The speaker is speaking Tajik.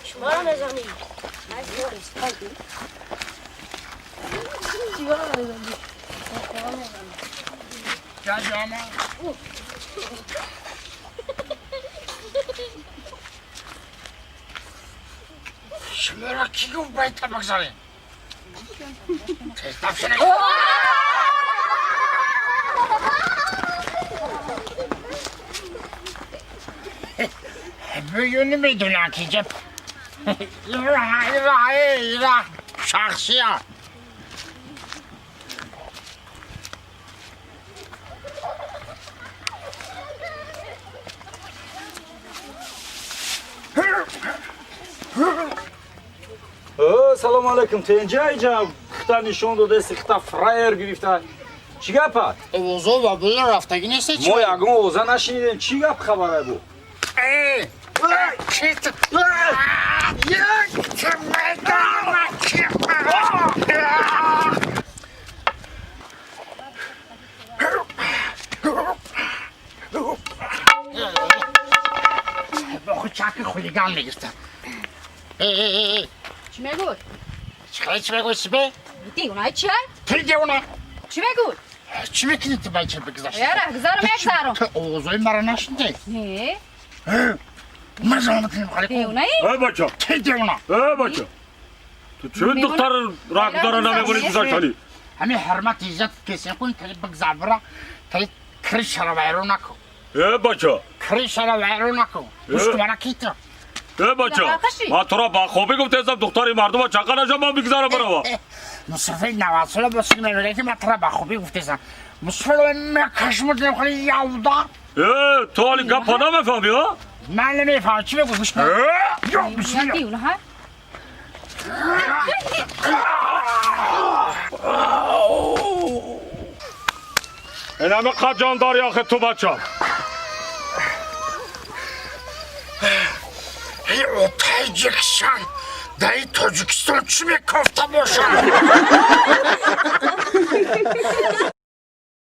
Шуморо мезанӣ. Шуморо кӣ гуфт байта бигзарем? Бӯю намедонам ки ҷа ира шахсия. Салому алайкум, тенҷа иҷа хита нишон додаси, хита фраер гирифта. Чӣ гапа? Овозо ва була рафтагӣ нест Мо ягон овоза нашинидем. Чӣ гап хабара бу? Чаки хулиган мегирифта. Чӣ мегӯй? Чӣ чӣ мегӯй себе? Девонаи чия? Ти девона. Чӣ мегӯй? Чӣ мекунӣ ту байча бигзашта? Яра, гузарам, мегзарам. Ту овозои маро нашнидӣ? Не. Ман замон мекунем халику. Девонаи? Э бача, Ти девона. э бача. Ту чӣ духтар роҳгузара намемонӣ гузаштанӣ? Ҳамин ҳурмат иззат кесе кун, тали бигзар бира, тали кришаро вайрон накун. Э бача, Кришаро вайрон накун. Гӯш кун мана ки ту. э бача. Ман туро ба хобӣ гуфтаистам, духтари мардума чақа наша, ман бигзарам барава. Мусофири 90 сола боси мегӯяд ки ман туро ба хубӣ гуфтаистам. Мусофир мекашмудем хали явда. Э, ту ҳоли гапа намефаҳмӣ, а? Ман намефаҳмам чӣ мегӯй, гӯш кун. Ё бисмилла. Девона. Инами қад ҷон дорӣ охи ту бача. Эй отай ҷикшан, дар Тоҷикистон чӣ мекофта бошад?